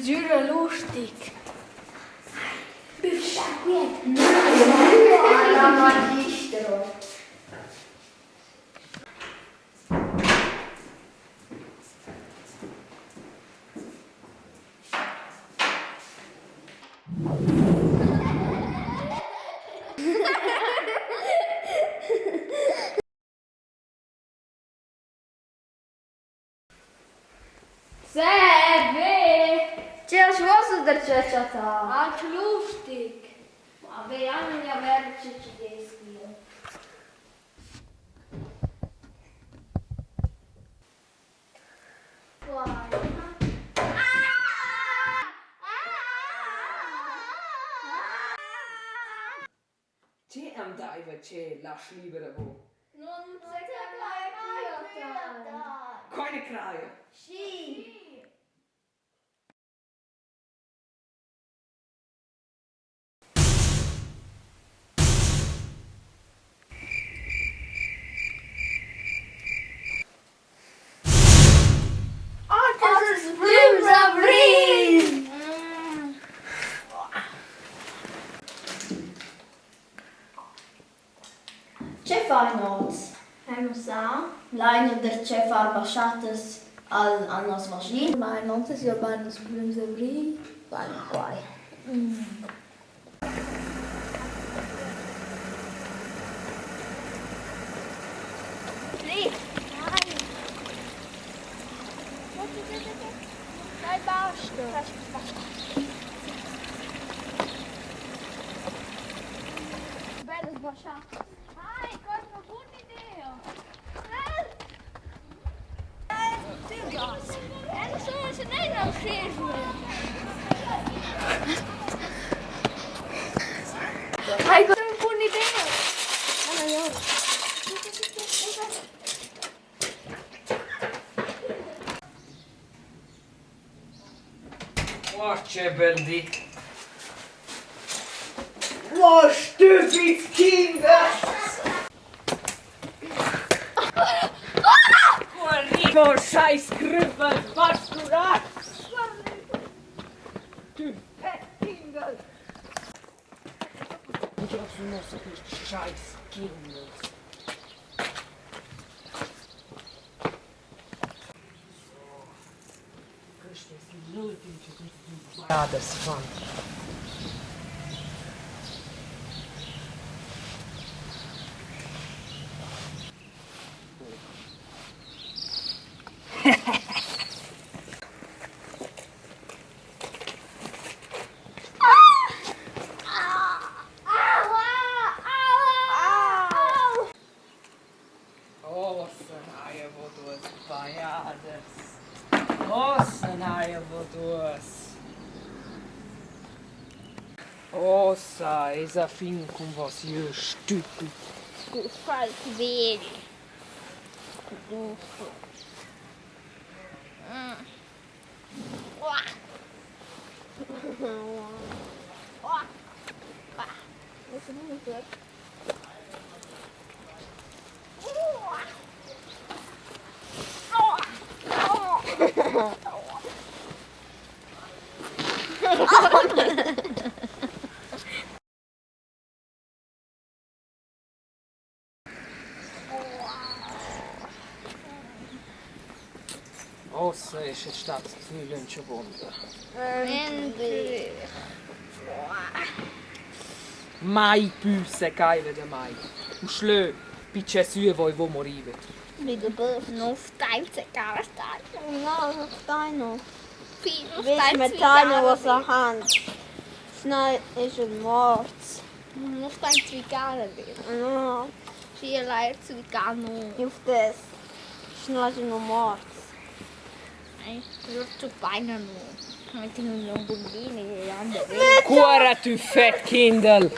sgüra lustig. Alla magistra. Sebi! Tge has uossa da chattà? Alch lustig. Ma veian a ver che chi'd es quia. Che am daiva tschel lasch liber avo? Non se Quai na craja. Schi. Das ist Blümsabrin! Che fain hoz? Eu nu sa. Laina darcheu far baschattas al a nos vaschin? Ma non se sia bain das Blümsabrin. Vain quai. Dai basta. Bella sbasciata. Ai, questa è una buona idea. Eh, non so se lei non Ai, questa è una buona idea. Oh, che bel di. Oh, stübids Kinder! Oh, scheiß Krüppel, was du da? Du Fettkinder! Scheiß Kinder. So, quist es l'ultim che Jadas fan. Ossa n'haja vo duos bajadas. Ossa n'haja vo duos. Ossa es a fin cun vos jö stüpid. Du fai vegl. Du. Ossa es it stat plü lönch avuonda. Mai pü secaiva da mai. Uschlö, pichè sü e voi vo morivet. Vis metano vossa hand. Schnell ist er mort. No, auf das. Schnell ist er noch mort. Cuora tü fat Kindel!